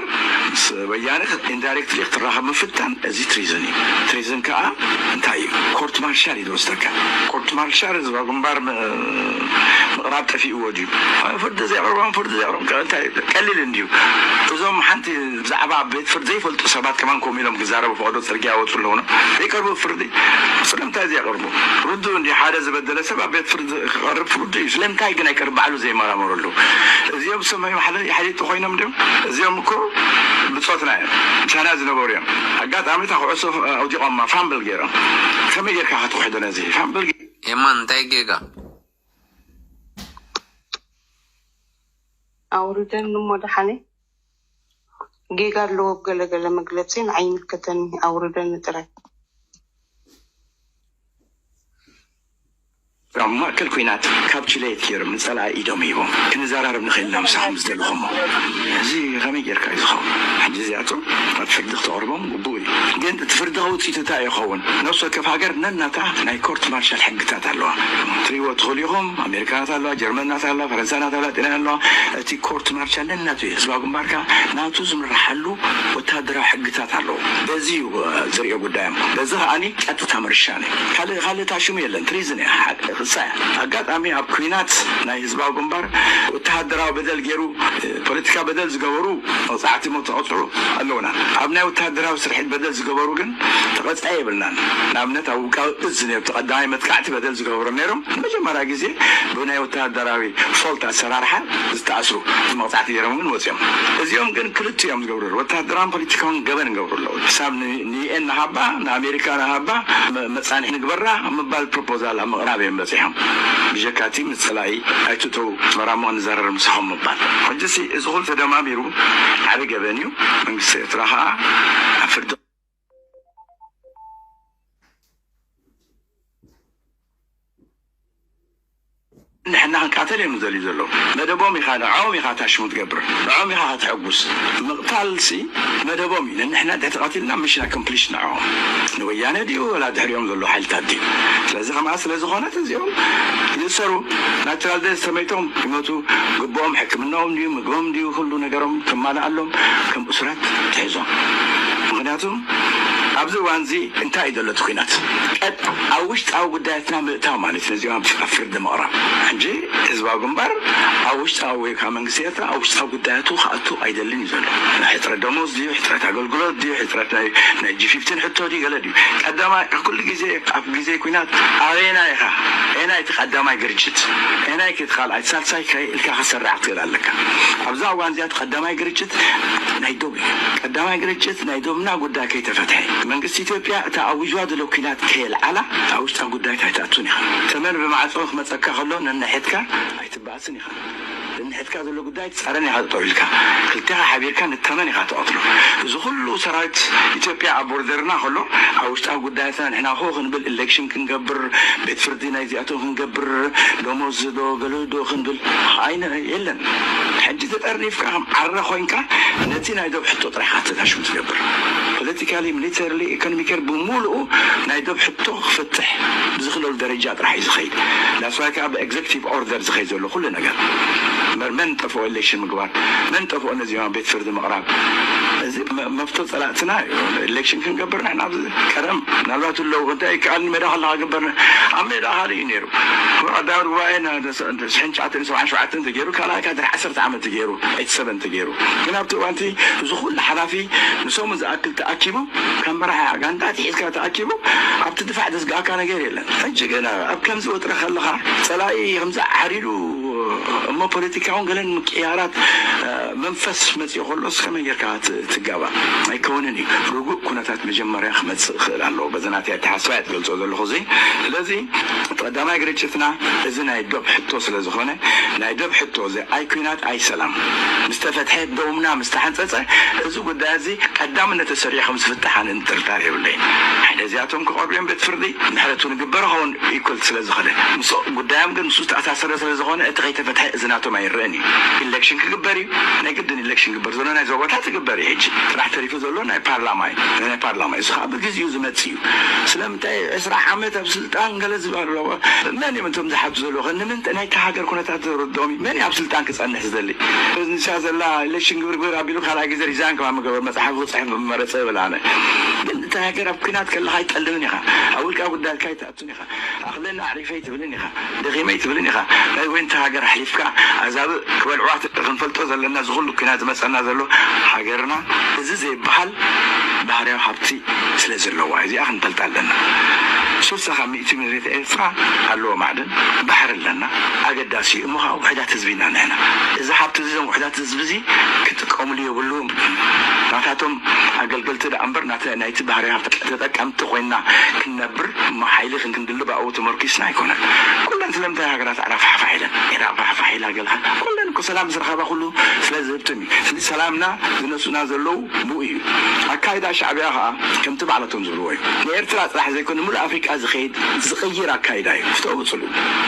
ምስ ወያነ ኢንዳይሬክትሊ ክትራኸብ ምፍታን እዚ ትሪዝን እዩ። ትሪዝን ከዓ እንታይ እዩ? ኮርት ማርሻል እዩ ዝወስደካ። ኮርት ማርሻል ህዝባዊ ግንባር ምቕራብ ጠፊእዎ ድዩ? ፍርዲ ዘቕርቦም ፍርዲ ዘቕርቦም እንታይ ቀሊል እንድዩ። እዞም ሓንቲ ብዛዕባ ቤት ፍርዲ ዘይፈልጡ ሰባት ከማን ከምኡ ኢሎም ክዛረቡ ፈቐዶ ፅርግያ ይወፁ ኣለዉ ነው ዘይቀርቡ ፍርዲ ስለምንታይ ዘየቕርቡ? ርዱ እንዲ ሓደ ዝበደለ ሰብ ኣብ ቤት ፍርዲ ክቐርብ ፍርዲ እዩ። ስለምንታይ ግን ኣይቀርብ ባዕሉ ዘይመራመረሉ? እዚኦም ሰማይ ማሕለ ይሓሊጡ ኮይኖም ድዮም? እዚኦም እኮ ብፆትና እዮም ምሳና ዝነበሩ እዮም። ኣጋጣሚ እታ ኩዕሶ ኣውዲቖማ ፋምብል ገይሮም ከመይ ጌርካ ክትውሕዶ ነዚ ፋምብል ኤማ እንታይ ጌጋ ኣውርደን እሞ ደሓነ ጌጋ ኣለዎ ገለገለ መግለፂ ንዓይ ይምልከተኒ ኣውርደኒ ጥራይ ኣብ ማእከል ኩናት ካብ ችለየት ገይሮም ንፀላኢ ኢዶም ሂቦም ክንዘራረብ ንኽእል ኢና ምሳኹም ዝደለኹሞ። እዚ ከመይ ጌርካ እዩ ዝኸውን? ሕጂ እዚኣቶም ኣብ ፍርዲ ክተቕርቦም ግቡእ እዩ። ግን እቲ ፍርዲ ውፅኢቱ እንታይ ይኸውን? ነፍሲ ወከፍ ሃገር ነናታ ናይ ኮርት ማርሻል ሕግታት ኣለዋ። ትሪእዎ ትኽእሉ ኢኹም። ኣሜሪካናት ኣለዋ፣ ጀርመናት ኣለዋ፣ ፈረንሳናት ኣለዋ፣ ጤና ኣለዋ። እቲ ኮርት ማርሻል ነናቱ እዩ። ህዝባዊ ግንባርካ ናቱ ዝምርሓሉ ወታደራዊ ሕግታት ኣለዎ። በዚ እዩ ዝሪኦ ጉዳዮም። በዚ ከዓኒ ቀጥታ ምርሻን እዩ። ካልእ ካልእ ታሽሙ የለን። ትሪዝን እያ። ሓቂ ክሳ እያ። ኣጋጣሚ ኣብ ኩናት ናይ ህዝባዊ ግንባር ወተሃደራዊ በደል ገይሩ ፖለቲካ በደል ዝገበሩ መቕፃዕቲ ሞ ተቐፅዑ ኣለውና። ኣብ ናይ ወተሃደራዊ ስርሒት በደል ዝገበሩ ግን ተቐፃ የብልናን። ንኣብነት ኣብ ውቃዊ እዝ ነይሩ ተቐዳማይ መጥቃዕቲ በደል ዝገበሩ ነይሮም ንመጀመርያ ግዜ ብናይ ወተሃደራዊ ፎልት ኣሰራርሓ ዝተኣስሩ መቕፃዕቲ ገይሮም ግን ወፂኦም። እዚኦም ግን ክልቲኦም ዝገብሩ ወተሃደራውን ፖለቲካውን ገበን ይገብሩ ኣለዉ። ክሳብ ንዩኤን ንሃባ ንኣሜሪካ ንሃባ መፃንሒ ንግበራ ምባል ፕሮፖዛል ኣብ ምቕራብ እዮም በፂሖም። ብጀካቲ ምስ ፀላኢ ኣይትእተው መራሞ ንዘረር ምሳኹም ምባል። ሕጂሲ እዚ ኩሉ ተደማሚሩ ዓቢ ገበን እዩ። መንግስቲ ኤርትራ ከዓ ኣብ ፍርዲ ንሕና ክንቃተል እዮም ዝደልዩ ዘለዉ። መደቦም ኢኻ ንዕኦም ኢኻ ታሽሙ ትገብር ንዕኦም ኢኻ ከተሐጉስ። ምቕታልሲ መደቦም እዩ። ንሕና እንድሕር ተቐቲልና ምሽን ኣኮምፕሊሽ ንዕኦም ንወያነ ድዩ ወላ ድሕሪኦም ዘለዉ ሓይልታት ድዩ? ስለዚ ከምኣ ስለ ዝኾነት እዚኦም ይእሰሩ። ናቹራል ደዝ ተመይቶም ይመቱ። ግብኦም ሕክምናኦም ድዩ ምግቦም ድዩ ኩሉ ነገሮም ክማልኣሎም ከም እሱራት ትሕዞም። ምክንያቱ ኣብዚ እዋን እዚ እንታይ እዩ ዘሎ እቲ ኩናት ቀጥ ውሽጣዊ ጉዳያትና ምእታው ማለት ነዚኦም ኣብ ፍርዲ ምቕራብ። ሕጂ ህዝባዊ ግንባር ኣብ ውሽጣዊ ወይ ከዓ መንግስቲ ኤርትራ ኣብ ውሽጣዊ ጉዳያቱ ክኣቱ ኣይደልን እዩ ዘሎ። ናይ ሕፅረት ደሞዝ ድዩ፣ ሕፅረት ኣገልግሎት ድዩ፣ ሕፅረት ናይ ናይ ጂ ፊፍቲን ሕቶ ድዩ፣ ገለ ድዩ? ቀዳማይ ኩሉ ግዜ ኣብ ግዜ ኩናት ኣበየና ኢኻ? ኣየናይ እቲ ቀዳማይ ግርጭት? ኣየናይ እቲ ካልኣይ ሳልሳይ ኢልካ ክሰርዕ ክትኽእል ኣለካ። ኣብዛ እዋን እዚኣ እቲ ቀዳማይ ግርጭት ናይ ዶብ እዩ። ቀዳማይ ግርጭት ናይ ዶብና ጉዳይ ከይተፈትሐ መንግስቲ ኢትዮጵያ እታ ኣዊጅዋ ዘሎ ኩናት ከየልዓላ ኣብ ውሽጣዊ ጉዳይ ኣይትኣቱን ኢኻ። ተመን ብማዕፆ ክመፀካ ከሎ ነንሕድካ ኣይትበኣስን ኢኻ። ነንሕድካ ዘሎ ጉዳይ ትፃረን ኢኻ ጠጠው ኢልካ። ክልቴኻ ሓቢርካ ንተመን ኢኻ ትቐትሎ። እዚ ኩሉ ሰራዊት ኢትዮጵያ ኣብ ቦርደርና ከሎ ኣብ ውሽጣዊ ጉዳያትና ንሕና ሆ ክንብል ኢሌክሽን ክንገብር ቤት ፍርዲ ናይዚኣቶም ክንገብር ደሞዝ ዶ ገለ ዶ ክንብል ኣይነ የለን። ሕጂ ተጠርኒፍካ ከም ዓረ ኮይንካ ነቲ ናይ ዶብ ሕቶ ጥራሕካ ተታሽሙ ትገብር። ፖለቲካሊ፣ ሚሊተርሊ፣ ኢኮኖሚካል ብምሉኡ ናይ ዶብ ሕቶ ክፍትሕ ብዝኽለሉ ደረጃ ጥራሕ እዩ ዝኸይድ። ዳስዋይ ከዓ ብኤግዘክቲቭ ኦርደር ዝኸይድ ዘሎ ኩሉ ነገር መር መን ጠፍኦ ኢሌክሽን ምግባር፣ መን ጠፍኦ ነዚኦም ቤት ፍርዲ ምቕራብ። እዚ መ- መፍቶ ፀላእትና እዩ። ኢሌክሽን ክንገብር ንሕና ኣብዚ ቀደም ምናልባት ኣለዉ እንታይ ይከኣል ሜዳ ከለካ ግበር ኣብ ሜዳ ካልእ እዩ ነይሩ። ቀዳማይ ጉባኤ ና- ደ- ደ- ሽሕን ትሽዓተን ሰብዓን ሸውዓተን ተገይሩ ካልኣይ ካድር ዓሰርተ ዓመት ተገይሩ ኤቲ ሰበን ተገይሩ። ግን ኣብቲ እዋንቲ እዚ ኩሉ ሓላፊ ንሰሙን ዝኣክል ተኣኪቡ ካብ መራሒ ጋንታ ትሒዝካ ተኣኪቡ ኣብቲ ድፋዕ ዘስግኣካ ነገር የለን። ሕጂ ግን ኣብ ከምዚ ወጥረ ከለካ ፀላኢ ከምዚ ዓሪዱ እሞ ፖለቲካውን ገለን ምቅያራት መንፈስ መፅኡ ከሎ እስከመይ ጌርካ ትጋባእ? ኣይከውንን እዩ። ርጉእ ኩነታት መጀመርያ ክመፅእ ክእል ኣለዎ። በዚ ናተይ ኣተሓስባ እየ ትገልፆ ዘለኹ እዚ። ስለዚ ቀዳማይ ግርጭትና እዚ ናይ ዶብ ሕቶ ስለ ዝኾነ ናይ ዶብ ሕቶ እዚ ኣይ ኩናት ኣይ ሰላም ምስ ተፈትሐ ዶብና ምስ ተሓንፀፀ እዚ ጉዳይ እዚ ቀዳምነት ተሰሪዑ ከም ዝፍታሕ ኣነ ጥርጣር የብለይን። ሓደ እዚኣቶም ክቐርቡ እዮም ቤት ፍርዲ ምሕረቱ ንግበር ኸውን ኢኩል ስለ ዝኾነ ምስ ጉዳዮም ግን ምስ ዝተኣሳሰረ ስለ ዝኾነ እቲ ከይተፈትሐ እዚ ናቶም ኣይረእን እዩ። ኢሌክሽን ክግበር እዩ ናይ ግድን ኢሌክሽን ክግበር ዘሎ ናይ ዞባታት ክግበር እዩ። ሕጂ ጥራሕ ተሪፉ ዘሎ ናይ ፓርላማ እዩ ናይ ፓርላማ እዩ እዚ ከዓ ብግዜኡ ዝመፅእ እዩ። ስለምንታይ ዕስራ ዓመት ኣብ ስልጣን ገለ ዝበሃል ኣለዎ። መን እዮም እቶም ዝሓቱ ዘለዉ? ንምንታይ ናይቲ ሃገር ኩነታት ዘረድኦም እዩ? መን እዩ ኣብ ስልጣን ክጸንሕ ዝደሊ? ንሳ ዘላ ኢሌክሽን ግብር ግብር ኣቢሉ ካልኣይ ግዜ ሪዛይን ከማ ምገበር መጽሓፉ ክጽሕፍ መረጸ ይብል ኣነ። ግን እታ ሃገር ኣብ ኩናት ከለኻ ኣይትጠልምን ኢኻ። ኣብ ውልቃ ጉዳይካ ኣይትኣቱን ኢኻ። ኣኽለኒ ኣዕሪፈ ኣይትብልን ኢኻ። ደኺመ ኣይትብልን ኢኻ። ናይ ወይንቲ ሃገር ኣሕሊፍካ ኣዛብእ ክበልዕዋ ክንፈልጦ ዘለና እዚ ኩሉ ኩናት ዝመጸና ዘሎ ሃገርና እዚ ዘይበሃል ባህርያዊ ሃብቲ ስለ ዘለዋ እዚኣ ክንፈልጣ ኣለና። ስልሳ ካብ ሚእቲ መሬት ኤርትራ ኣለዎ ማዕድን ባሕሪ ኣለና ኣገዳሲ እዩ እሞ ከዓ ውሕዳት ህዝቢ ኢና ንሕና እዚ ሃብቲ እዚ ዞም ውሕዳት ህዝቢ እዚ ክጥቀምሉ የብሉም ናታቶም ኣገልገልቲ ደኣ እምበር ናይቲ ባህርያዊ ሃብቲ ተጠቀምቲ ኮይና ክንነብር እሞ ሓይሊ ክንክንድልብ ኣብኡ ተመርኪስና ኣይኮነን ኩለን ስለምንታይ ሃገራት ዓራፋሕፋሕ ኢለን ኢራቅ ፋሕፋሕ ኢላ ገልካ ኩለን እኮ ሰላም ዝረኸባ ኩሉ ስለ ዝህብትም እዩ ስለዚ ሰላምና ዝነሱና ዘለዉ ብኡ እዩ ኣካይዳ ሻዕብያ ከዓ ከምቲ ባዕላቶም ዝብልዎ እዩ ንኤርትራ ጥራሕ ዘይኮነ ሙሉእ ኣፍሪቃ ዝኸይድ ዝቕይር ኣካይዳ እዩ ፍተው ብፅሉ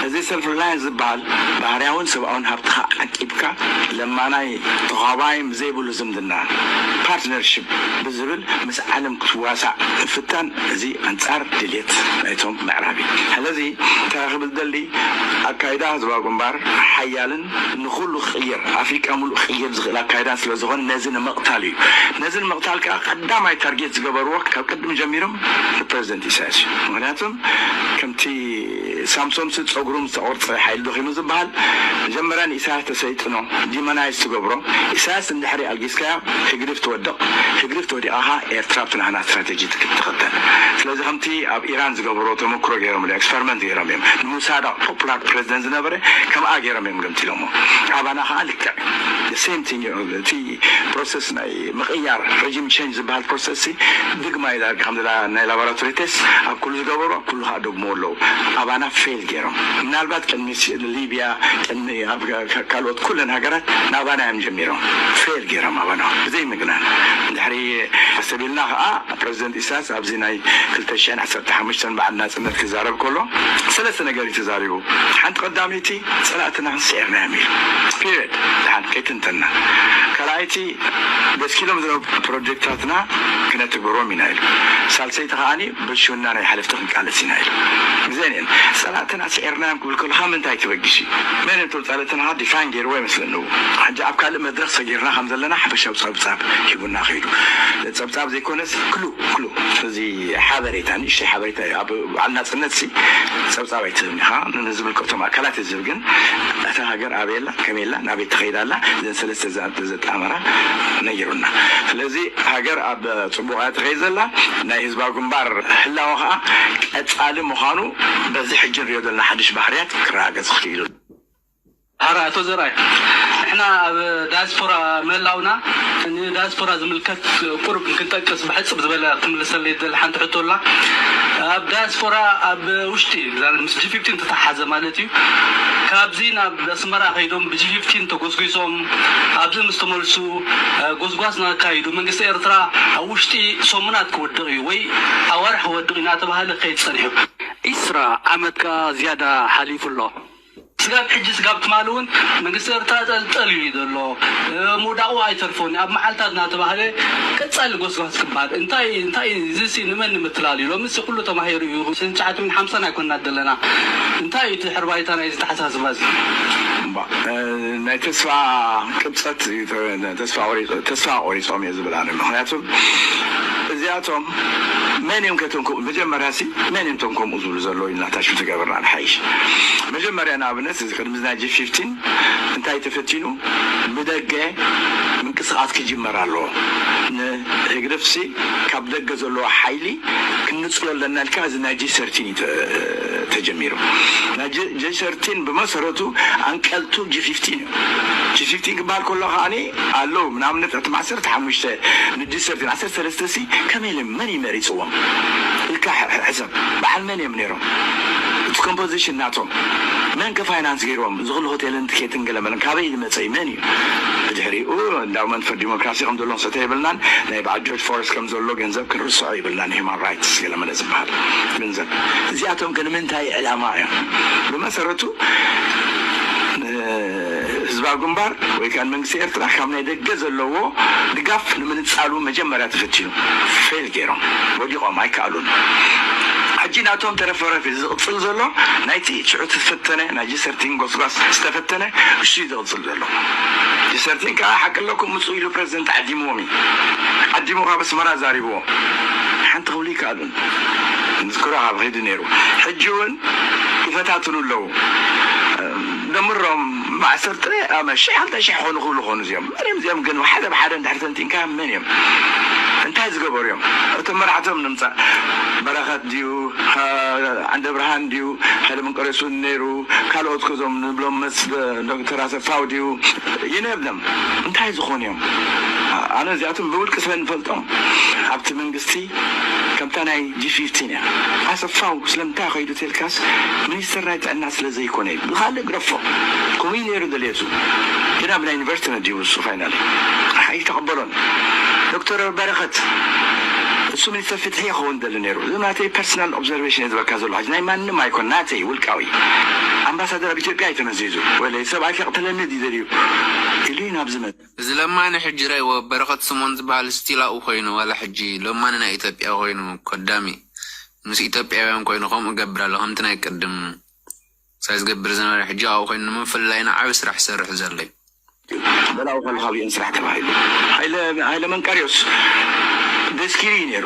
እዚ ሰልፍ ሪላያንስ ዝበሃል ባህርያውን ሰብኣውን ሃብትኻ ዓቂብካ ለማናይ ተኻባይም ዘይብሉ ዝምድና ፓርትነርሽፕ ብዝብል ምስ ዓለም ክትዋሳእ ምፍታን እዚ ኣንጻር ድልየት ናይቶም ምዕራብ እዩ። ስለዚ እንታይ ክብል ደሊ ኣካይዳ ህዝባዊ ግንባር ሓያልን ንኹሉ ክቕየር ኣፍሪቃ ሙሉእ ክቕየር ዝኽእል ኣካይዳን ስለ ዝኾነ ነዚ ንምቕታል እዩ። ነዚ ንምቕታል ከዓ ቀዳማይ ታርጌት ዝገበርዎ ካብ ቅድም ጀሚሮም ንፕረዚደንት ኢሳያስ እዩ። ምክንያቱም ከምቲ ሳምሶምሲ ጸጉሩ ምስ ተቆርጸ ሓይሊ ደኺሙ ዝበሃል መጀመርያ ንኢሳያስ ተሰይጥኖ ዲሞናይዝ ትገብሮ ኢሳያስ እንድሕሪ ኣልጊስካዮ ህግድፍ ትወድቕ ህግድፍ ተወዲቓኻ ኤርትራ ኣብቲ ናህና ስትራቴጂ ትክተል ስለዚ ከምቲ ኣብ ኢራን ዝገበሮ ተመክሮ ገይሮም ዶ ኤክስፐሪመንት ገይሮም እዮም ንሙሳዳ ፖፑላር ፕሬዚደንት ዝነበረ ከምኣ ገይሮም እዮም ገምቲሎሞ ኣባና ከዓ ልክዕ ሴም ቲንግ እቲ ፕሮሰስ ናይ ምቕያር ሬጂም ቸንጅ ዝበሃል ፕሮሰስ ድግማ እዩ ዳርጋ ከም ናይ ላቦራቶሪ ቴስት ኣብ ኩሉ ዝገበሩ ኣብ ኩሉ ከዓ ደግሞ ኣለዉ ኣባና ፌል ገይሮም ምናልባት ቅድሚ ሊብያ ቅድሚ ኣብ ካልኦት ኩለን ሃገራት ናባና እዮም ጀሚሮም ፌል ገይሮም ኣባና ብዘይ ምግናን ድሕሪ ኣሰቢልና ከዓ ፕረዚደንት ኢሳያስ ኣብዚ ናይ ክልተ ሽሕን ዓሰርተ ሓሙሽተን በዓል ናጽነት ክዛረብ ከሎ ሰለስተ ነገር እዩ ተዛሪቡ ሓንቲ ቀዳመይቲ ጸላእትና ስዒርናዮም ኢሉ ፒሪድ ድሓን ከይትንተና ካልኣይቲ ደስኪሎም ዝነበሩ ፕሮጀክትታትና ክነትግብሮም ኢና ኢሉ ሳልሰይቲ ከዓኒ ብልሽውና ናይ ሓለፍቲ ክንቃለስ ኢና ኢሉ ግዜን እየን ጸላእትና ስዒርናዮም ክብል ከሎ ካብ ምንታይ ትበጊስ እዩ? መን እዮም እቶም ጸላእትና? ዲፋይን ገይርዎ ይመስለኒ። ሕጂ ኣብ ካልእ መድረኽ ሰጊርና ከም ዘለና ሓፈሻዊ ጸብጻብ ሂቡና ከይዱ። ጸብጻብ ዘይኮነስ ክሉ ክሉ እዚ ሓበሬታ፣ ንእሽተይ ሓበሬታ እዩ። ኣብ በዓል ናጽነት ሲ ጸብጻብ ኣይትህብን ኢኻ፣ ንዝምልከቶም ኣካላት እዩ ዝህብ። ግን እታ ሃገር ኣበይ ኣላ፣ ከመይ ኣላ፣ ናበይ ትኸይድ ኣላ፣ እዘን ሰለስተ ዘ- ዘጣመራ ነጊሩና። ስለዚ ሃገር ኣብ ጽቡቕ እያ ትኸይድ ዘላ። ናይ ህዝባዊ ግንባር ህላወ ኸኣ ቀጻሊ ምዃኑ በዚ ሕጂ ንሪኦ ዘለና ሓድሽ ባህርያት ክረጋገጽ ክኽእል እዩ። ሐራ ኣቶ ዘርኣይ፣ ንሕና ኣብ ዳያስፖራ ምህላውና ንዳያስፖራ ዝምልከት ቁሩብ ክንጠቅስ ብሕጽብ ዝበለ ክምልሰለይ ዝደሊ ሓንቲ ሕቶ ኣላ። ኣብ ዳያስፖራ ኣብ ውሽጢ ምስ ጂ ፊፍቲን ተተሓሓዘ ማለት እዩ። ካብዚ ናብ ኣስመራ ከይዶም ብጂ ፊፍቲን ተጎስጒሶም ኣብዚ ምስ ተመልሱ ጎስጓስ እናካይዱ መንግስቲ ኤርትራ ኣብ ውሽጢ ሰሙናት ክወድቕ እዩ ወይ ኣዋርሕ ክወድቕ እዩ እናተባህለ ከይድ ጸኒሑ። ዒስራ ዓመት ከኣ ዝያዳ ሓሊፉ ኣሎ። ስጋብ ሕጂ ስጋብ ትማሊ እውን መንግስቲ ኤርትራ ጠልጠል እዩ ዘሎ፣ ምውዳቑ ኣይተርፎን ኣብ መዓልታት እናተባህለ ቀጻሊ ጎስጓስ ክበሃል እንታይ እንታይ እዚ ሲ ንመን ንምትላል እዩ? ሎሚ ሲ ኩሉ ተማሂሩ እዩ። ስን ትሽዓተ ሚእትን ሓምሳን ኣይኮንና ዘለና። እንታይ እዩ እቲ ድሕሪ ባይታ ናይ ዝተሓሳስባ እዚ? እምባ፣ እ፣ ናይ ተስፋ ቅብፀት እዩ፣ ተ- ተስፋ ቆሪፅ- ተስፋ ቆሪፆም እየ ዝብል ኣነ። ምክንያቱ እዚኣቶም መን እዮም ከቶም ከምኡ? መጀመርያ ሲ መን እዮም ቶም ከምኡ ዝብሉ ዘለዉ ኢልና ታሽም ተገብርና ንሓይሽ። መጀመርያ ንኣብነት እዚ ቅድሚ ናይ ጂ ፊፍቲን እንታይ ተፈቲኑ? ብደገ ምንቅስቃስ ክጅመር ኣለዎ። ንህግደፍ ሲ ካብ ደገ ዘለዎ ሓይሊ ክንጽሎ ኣለና ኢልካ እዚ ናይ ጂ ሰርቲን እዩ ተ- ተጀሚሩ። ናይ ጂ- ጂ ሰርቲን ብመሰረቱ ኣንቀልቱ ጂ ፊፍቲን እዩ። ጂ ፊፍቲን ክበሃል ከሎ ከዓኒ ኣለዉ፣ ንኣብነት እቶም ዓሰርተ ሓሙሽተ ንጂ ሰርቲን ዓሰርተ ሰለስተ ሲ ከመይ ኢሎም መን እዩ መሪፅዎም ኢልካ ሕ- ሕሰብ። በዓል መን እዮም ነይሮም? እቲ ኮምፖዚሽን ናቶም መን ከ ፋይናንስ ገይርዎም? እዚ ኩሉ ሆቴልን ትኬትን ገለመለን ካበይ ዝመፀ እዩ? መን እዩ? ብድሕሪኡ እንዳውመንት ፈር ዲሞክራሲ ከም ዘሎ ንሰተ የብልናን ናይ በዓል ጆርጅ ፎረስት ከም ዘሎ ገንዘብ ክንርስዖ ይብልናን። ሂማን ራይትስ ገለመለ ዝበሃል ገንዘብ እዚኣቶም ከ ንምንታይ ዕላማ እዮም? ብመሰረቱ ህዝባዊ ግንባር ወይ ከዓ መንግስቲ ኤርትራ ካብ ናይ ደገ ዘለዎ ድጋፍ ንምንፃሉ መጀመርያ ተፈቲኑ ፌል ገይሮም ወዲቖም ኣይከኣሉን። ሕጂ ናቶም ተረፈረፊ ዝቕፅል ዘሎ ናይቲ ሽዑ ዝተፈተነ ናይ ጂ ሰርቲን ጎስጓስ ዝተፈተነ እሱ እዩ ዝቕፅል ዘሎ። ጂ ሰርቲን ከዓ ሓቂ ኣለኩም ምፁ ኢሉ ፕሬዚደንት ዓዲምዎም እዩ። ዓዲሙ ካብ ኣስመራ ዛሪብዎም ሓንቲ ክብሉ ይከኣሉን። ንዝክሮ ካብ ኸይዱ ነይሩ። ሕጂ እውን ይፈታትኑ ኣለዉ። ደምሮም ማእሰር ጥረ ኣመ ሽሕ ክልተ ሽሕ ክኾኑ ክብሉ ኾኑ እዚኦም። መን እዮም እዚኦም ግን ሓደ ብሓደ እንድሕር ተንቲንካ መን እዮም? እንታይ ዝገበሩ እዮም? እቶም መራሕቶም ንምፃእ በረኸት ድዩ? ዓንደ ብርሃን ድዩ? ሓደ መንቀሬሱ ነይሩ። ካልኦት ከዞም ንብሎም መስ ዶክተር ኣሰፋው ድዩ? ይነብለም እንታይ ዝኾኑ እዮም? ኣነ እዚኣቶም ብውልቂ ስለ ንፈልጦም ኣብቲ መንግስቲ ከምታ ናይ ጂ ፊፍቲን እያ። ኣሰፋው ስለምንታይ ከይዱ ተልካስ ሚኒስትር ናይ ጥዕና ስለ ዘይኮነ እዩ። ብኻልእ ግረፎ ከምኡ እዩ ነይሩ ደልየሱ ግን ኣብ ናይ ዩኒቨርሲቲ ነዲቡ እሱ ፋይናል ኣይተቐበሎን። ዶክተር በረኸት እሱ ሚኒስትር ፍትሒ ይኸውን ደሊ ነይሩ። እዚ ናተይ ፐርሰናል ኦብዘርቬሽን እየ ዝበልካ ዘሎ ሕጂ ናይ ማንም ኣይኮን ናተይ ውልቃዊ። ኣምባሳደር ኣብ ኢትዮጵያ ኣይተመዚዙ ወለ ሰብኣይ ከቕትለኒ ድዩ ደልዩ ኢሉ እዩ ናብዚ መ እዚ ለማኒ ሕጂ ረእይዎ በረኸት ስምኦን ዝበሃል ስቲል ኣብኡ ኮይኑ ዋላ ሕጂ ለማኒ ናይ ኢትዮጵያ ኮይኑ ኮዳሚ ምስ ኢትዮጵያውያን ኮይኑ ከምኡ ገብር ኣሎ ከምቲ ናይ ቅድም ሳይ ዝገብር ዝነበረ ሕጂ ኣብኡ ኮይኑ ንምፍልላይና ዓብ ስራሕ ይሰርሕ ዘሎ እዩ። በላው ከልኻቢኦን ስራሕ ተባሂሉ ሃይለ መንቀርዮስ ደስኪሪ እዩ ነይሩ።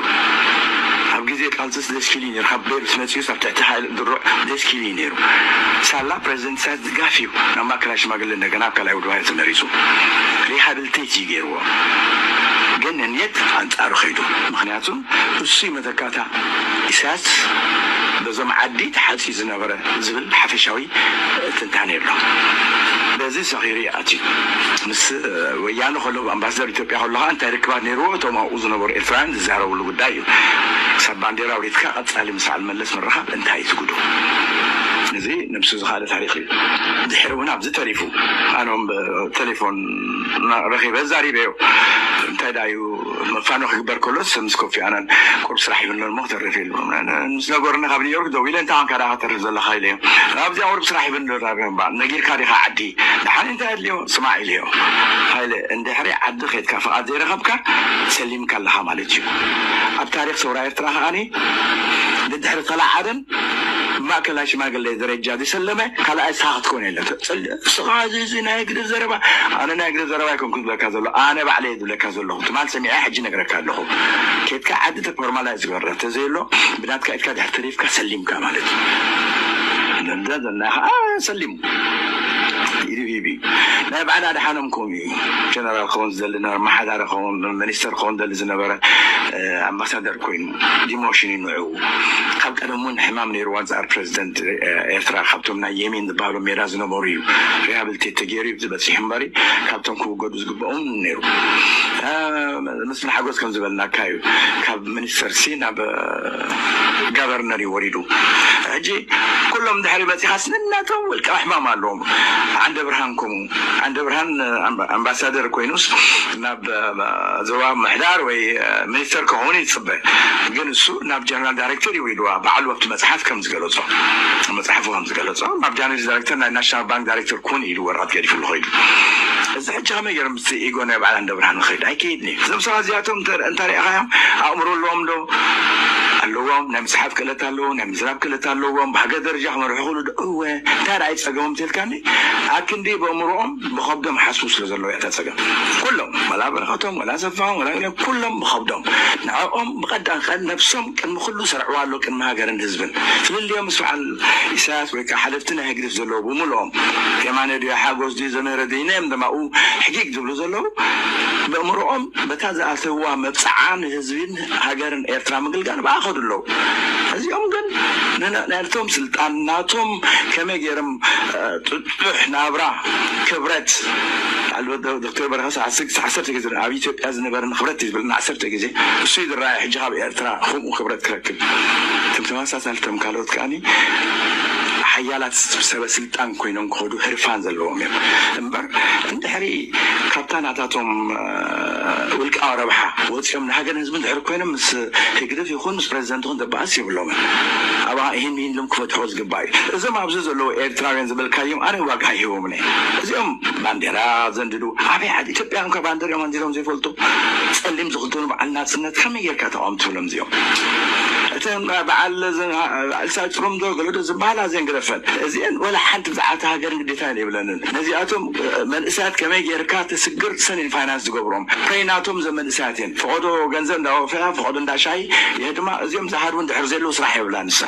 ኣብ ግዜ ቃልስስ ደስኪሊ ነይሩ። ካብ ቤሩት መፅኡስ ኣብ ትሕቲ ሃይለ ድሩዕ ደስኪሊ እዩ ነይሩ። ሳላ ፕሬዚደንት ኢሳያስ ድጋፍ እዩ ናብ ማእከላይ ሽማግለ እንደገና ኣብ ካልኣይ ውድባይ ተመሪፁ። ሪሃብሊቴት እዩ ገይርዎ። ግን ንንየት ኣንፃሩ ከይዱ። ምክንያቱ እሱ መተካታ ኢሳያስ በዞም ዓዲ ተሓፂ ዝነበረ ዝብል ሓፈሻዊ ትንታኔ ኣሎ። በዚ ሰኺሩ ይኣትዩ ምስ ወያነ ከሎ ኣምባሳደር ኢትዮጵያ ከሎ ከዓ እንታይ ርክባት ነይርዎ? እቶም ኣብኡ ዝነበሩ ኤርትራውያን ዝዛረብሉ ጉዳይ እዩ። ክሳብ ባንዴራ ኣውሪድካ ቀፃሊ ምስ በዓል መለስ ምርኻብ እንታይ እዩ ትጉዱ? እዚ ነብሱ ዝኻለ ታሪክ እዩ። ድሕሪ እውን ኣብዚ ተሪፉ ኣኖም ቴሌፎን ረኺበ ዛሪበዮ እንታይ ዳ እዩ መፋኖ ክግበር ከሎስ ምስ ኮፊ ኣናን ቁሩብ ስራሕ ይብሎ እሞ ክተርፍ ኢሉ ምስ ነገሩኒ ካብ ኒውዮርክ ደው ኢለ እንታይ ኮንካ ዳ ከተርፍ ዘለካ ኢለዮ ኣብዚኣ ቁሩብ ስራሕ ይብል ነጊርካ ዲካ ዓዲ ደሓን እንታይ ኣድልዮ ስማዕ ኢለዮ ሃይለ እንድሕሪ ዓዲ ከይድካ ፍቓድ ዘይረኸብካ ሰሊምካ ኣለካ ማለት እዩ ኣብ ታሪክ ሰውራ ኤርትራ ከዓኒ ድድሕሪ ተላዓለን ማእከላይ ሽማግሌ ደረጃ ዝሰለመ ካልኣይ ንስኻ ክትኮን የለ። ንስኻ እዚ ናይ ግድፍ ዘረባ፣ ኣነ ናይ ግድፍ ዘረባ ኣይኮንኩ ዝብለካ ዘሎ፣ ኣነ ባዕለ ዝብለካ ዘለኹ። ትማል ሰሚዐ ሕጂ ነግረካ ኣለኹ። ኬድካ ዓዲ ፎርማላይዝ ዝገበረ ተዘየሎ ብናትካ ኢድካ ድሕር ተሪፍካ ሰሊምካ ማለት እዩ። ዘናኻ ሰሊሙ ኢሉ ሂቢ። ናይ ባዕላ ድሓኖም ከምኡ እዩ። ጀነራል ክኸውን ዝደሊ ነበረ፣ መሓዳሪ ክኸውን፣ ሚኒስተር ክኸውን ዝደሊ ዝነበረ ኣምባሳደር ኮይኑ ዲሞሽን ይንዑ። ካብ ቀደም እውን ሕማም ነይርዋ ኣንፃር ፕሬዚደንት ኤርትራ ካብቶም ናይ የሚን ዝበሃሉ ሜዳ ዝነበሩ እዩ። ሪሃብሊቴት ተገይሩ እዩ ዝበፅሕ እምበሪ ካብቶም ክውገዱ ዝግብኦም ነይሩ። ምስል ሓጎስ ከም ዝበልናካ እዩ። ካብ ሚኒስተር ሲ ናብ ጋቨርነር እዩ ወሪዱ። ሕጂ ኩሎም ድሕሪ በፂኻስ ነናቶም ውልቃዊ ሕማም ኣለዎም። ዓንደ ብርሃን ከምኡ። ዓንደ ብርሃን ኣምባሳደር ኮይኑስ ናብ ዞባ ምሕዳር ወይ ሚኒስተር ክኸውን ይፅበ። ግን እሱ ናብ ጀነራል ዳይሬክተር ይውይድዋ ባዕሉ ኣብቲ መፅሓፍ ከም ዝገለፆ መፅሓፉ ከም ዝገለፆ ኣብ ዳይሬክተር ናይ ናሽናል ባንክ ዳይሬክተር ኩን ኢሉ ወረቐት ገዲፍሉ ኸይዱ። እዚ ሕጂ ከመይ ገይሮም ምስ ኢጎ ናይ በዓል ዓንደ ብርሃን ንኸይድ ኣይከይድን እዩ። እዞም ሰባት እዚኣቶም እንተ ሪእኻዮም ኣእምሮ ኣለዎም ዶ ኣለዎም? ናይ ምፅሓፍ ክእለት ኣለዎም፣ ናይ ምዝራብ ክእለት ኣለዎም። ብሃገር ደረጃ ክመርሑ ክእሉ ዶ? እወ። እንታይ ደኣ ይፀገሞም ተልካኒ? ኣክንዲ ብኣእምሮኦም ብኸብዶም ሓስቡ ስለ ዘለዉ እያ እታ ፀገም። ኩሎም ወላ በረኸቶም ወላ ሰፋም ወላ ገለ ኩሎም ብኸብዶም ንዕኦም ብቐዳም ቀን ነብሶም ቅድሚ ኩሉ ሰርዕዋ ኣሎ ቅድሚ ሃገርን ህዝብን። ፍልልዮም ምስ በዓል ኢሳያስ ወይ ከዓ ሓለፍቲ ናይ ህግደፍ ዘለዉ ብምልኦም የማነ ድዮ ሓጎስ ድዩ ዘመረ ድዩ ነዮም ደማኡ ሕጊግ ዝብሉ ዘለዉ በእምሮኦም በታ ዝኣተውዋ መብፅዓ ንህዝብን ሃገርን ኤርትራ ምግልጋል ብኣ ከዱ ኣለዉ። እዚኦም ግን ናቶም ስልጣን ናቶም ከመይ ገይሮም ጥጡሕ ናብራ ክብረት ዶክተር በረኸ ዓሰርተ ግዜ ኣብ ኢትዮጵያ ዝነበረ ንክብረት ዝብል ዓሰርተ ግዜ እሱ ዝረኣየ ሕጂ ካብ ኤርትራ ከምኡ ክብረት ክረክብ ትም ተመሳሳልቶም ካልኦት ከዓኒ ሓያላት ሰበ ስልጣን ኮይኖም ክኸዱ ህርፋን ዘለዎም እዮም እምበር እንድሕሪ ካብታ ናታቶም ውልቃዊ ረብሓ ወፂኦም ንሃገርን ህዝብን ድሕሪ ኮይኖም ምስ ህግደፍ ይኹን ምስ ፕሬዚደንት ይኹን ዘበኣስ የብሎምን። ኣብኣ ይህን ይህን ኢሎም ክፈትሖ ዝግባእ እዩ። እዞም ኣብዚ ዘለዉ ኤርትራውያን ዝበልካዮም ኣነ ዋጋ ኣይህቦምን እየ። እዚኦም ባንዴራ ዘንድዱ ኣበይ ዓዲ ኢትዮጵያ እንኳ ባንዴርኦም ኣንዲሮም ዘይፈልጡ ጸሊም ዝኽደኑ በዓል ናጽነት ከመይ ጌርካ ተቃወምቲ ትብሎም እዚኦም? እተን በዓል እዛ ጭሩም ዶ ገለዶ ዝበሃላ እዚአን ግደፈን። እዚአን ወላ ሓንቲ ብዛዕባ እታ ሃገርን ግዴታን የብለንን። ነዚኣቶም መንእሰያት ከመይ ጌርካ ተስግር ሰን ፋይናንስ ዝገብሮም ፕሬናቶም ዘመንእሰያት እየን። ፈቐዶ ገንዘብ እንዳወፈያ ፈቐዶ እንዳሻይ ይህድማ። እዚኦም ዝሃድሙ እንድሕር ዘለዉ ስራሕ የብላ ንሳ።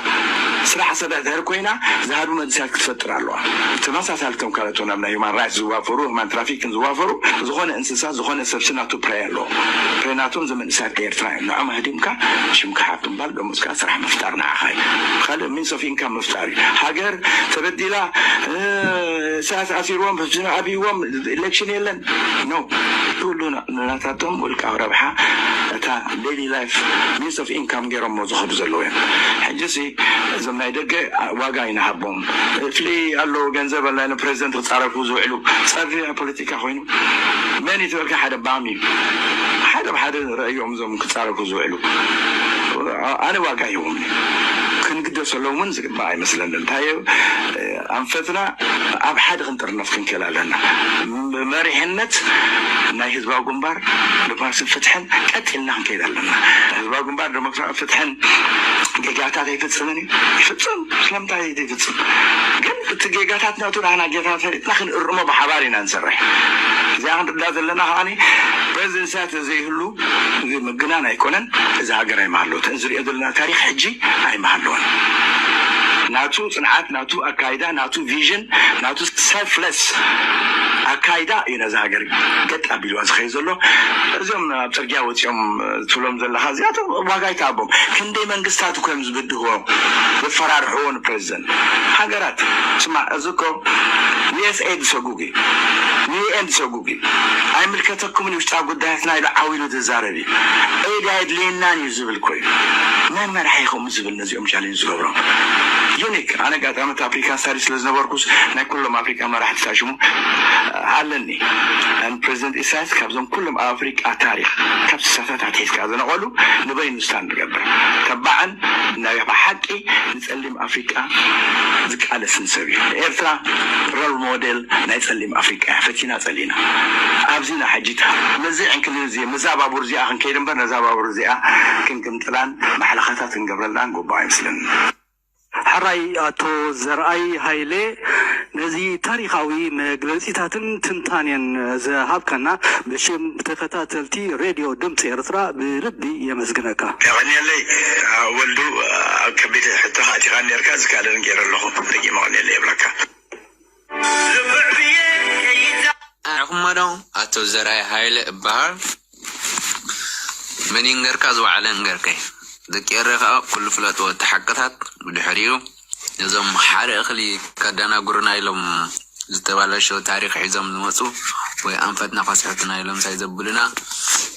ስራሕ ሰብ ድሕር ኮይና ዝሃድሙ መንእሰያት ክትፈጥር ኣለዋ። ተመሳሳልቶም ካልኦቶም ናብ ናይ ሁማን ራይትስ ዝዋፈሩ፣ ሁማን ትራፊክን ዝዋፈሩ ዝኾነ እንስሳ ዝኾነ ሰብሲ ናቱ ፕሬ ኣለዎ። ፕሬናቶም ዘመንእሰያት ኤርትራ እዮም። ንዖም ኣህዲምካ ሽምካ ሓፍ ምባል ደሞዝካ ስራሕ ምፍጣር ንዓኻ እዩ። ካልእ ሚንስ ኦፍ ኢንካም ምፍጣር እዩ። ሃገር ተበዲላ ኢሳያስ ኣሲርዎም ኣብይዎም ኢሌክሽን የለን ኖ ኩሉ ናታቶም ውልቃዊ ረብሓ እታ ዴይሊ ላይፍ ሚንስ ኦፍ ኢንካም ገይሮሞ ዝኸዱ ዘለዉ እዮም። ሕጂ ሲ እዞም ናይ ደገ ዋጋ ይንሃቦም ፍሊ ኣለዉ ገንዘብ ኣላ ፕሬዚደንት ክፃረፉ ዝውዕሉ ፀርፊ ፖለቲካ ኮይኑ መን ይትበልካ ሓደ ባም እዩ ሓደ ሓደ ረእዮም እዞም ክፃረፉ ዝውዕሉ ኣነ ዋጋ ይዎም ክንግደሰሎም እውን ዝግባእ ኣይመስለኒ እንታይ ኣንፈትና ኣብ ሓደ ክንጥርነፍ ክንክእል ኣለና መሪሕነት ናይ ህዝባዊ ግንባር ንባስን ፍትሕን ቀጢልና ክንከይድ ኣለና ህዝባዊ ግንባር ዲሞክራሲ ፍትሕን ጌጋታት ኣይፈፅምን እዩ ይፍፅም ስለምንታይ ይፍፅም ግን እቲ ጌጋታት ናቱ ናህና ጌታታት ፈሊጥና ክንእርሞ ብሓባር ኢና ንሰርሕ እዚኣ ክንርዳ ዘለና ከዓኒ ፕሬዚደንት ዘይህሉ ምግናን ኣይኮነን እዚ ሃገር ኣይመሃለወትን ዝሪኦ ዘለና ታሪክ ሕጂ ኣይመሃለወን ናቱ ፅንዓት ናቱ ኣካይዳ ናቱ ቪዥን ናቱ ሰልፍለስ ኣካይዳ እዩ ነዚ ሃገር ገጥ ኣቢልዋ ዝኸይ ዘሎ እዚኦም ኣብ ፅርግያ ወፂኦም ትብሎም ዘለካ እዚኣቶም ዋጋ ይተሃቦም ክንደይ መንግስታት እኮ እዮም ዝብድህዎ ዘፈራርሕዎ ንፕሬዚደንት ሃገራት ስማ እዚ እኮ ዩኤስኤድ ዝሰጉግ እዩ ዩኤን ዝሰጉግ እዩ ኣይምልከተኩምን ውሽጣዊ ጉዳያትና ኢሉ ዓው ኢሉ ዝዛረብ እዩ ኤድ ኣየድልየናን እዩ ዝብል እኮ እዩ መን መራሒ ከምኡ ዝብል ነዚኦም ቻሌንጅ ዝገብሮም ዩኒክ ኣነ ኣጋጣሚ ኣፍሪካን ስታዲ ስለ ዝነበርኩስ ናይ ኩሎም ኣፍሪካ መራሕቲ ታሽሙ ኣለኒ ን ፕሬዚደንት ኢሳያስ ካብዞም ኩሎም ኣብ ኣፍሪቃ ታሪክ ካብ ስሳታት ኣትሒዝካ ዝነቐሉ ንበይኑ ስታንድ ዝገብር ተባዕን ናይ ብሓቂ ንፀሊም ኣፍሪቃ ዝቃለስን ሰብ እዩ ኤርትራ ሮል ሞዴል ናይ ፀሊም ኣፍሪቃ እያ ፈቲና ፀሊና ኣብዚና ሕጂ ነዚ ዕንክሊል እዚ ምዛ ባቡር እዚኣ ክንከይድ እምበር ነዛ ባቡር እዚኣ ክንግምጥላን ማሕለኻታት ክንገብረላን ግቡእ ኣይመስለንን ሕራይ ኣቶ ዘርኣይ ሃይለ፣ ነዚ ታሪኻዊ መግለጺታትን ትንታኔን ዝሃብካና ብሽም ተኸታተልቲ ሬድዮ ድምፂ ኤርትራ ብልቢ የመስግነካ። የቐንየለይ። ወልዱ፣ ኣብ ከቢድ ሕቶ ኣእቲኻ ነርካ፣ ዝካለን ገይረ ኣለኹ። ደጊመ ቀንየለይ የብለካ። ኣኹሞ ዶ ኣቶ ዘርኣይ ሃይለ እበሃል። መን ይንገርካ ዝወዓለ እንገርከይ። ደቂ ኤረ ከኣ ኩሉ ፍለጥዎ እቲ ሓቅታት። ብድሕሪኡ ነዞም ሓደ እኽሊ ከደናጉሩና ኢሎም ዝተባላሸወ ታሪኽ ሒዞም ዝመፁ ወይ ኣንፈትና ከስሕቱና ኢሎም ሳይ ዘብሉና፣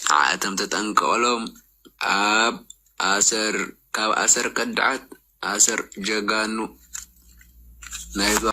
ንዓኣቶም ተጠንቀቐሎም። ኣብ ኣሰር ካብ ኣሰር ከዳዓት ኣሰር ጀጋኑ ናይ ህዝባ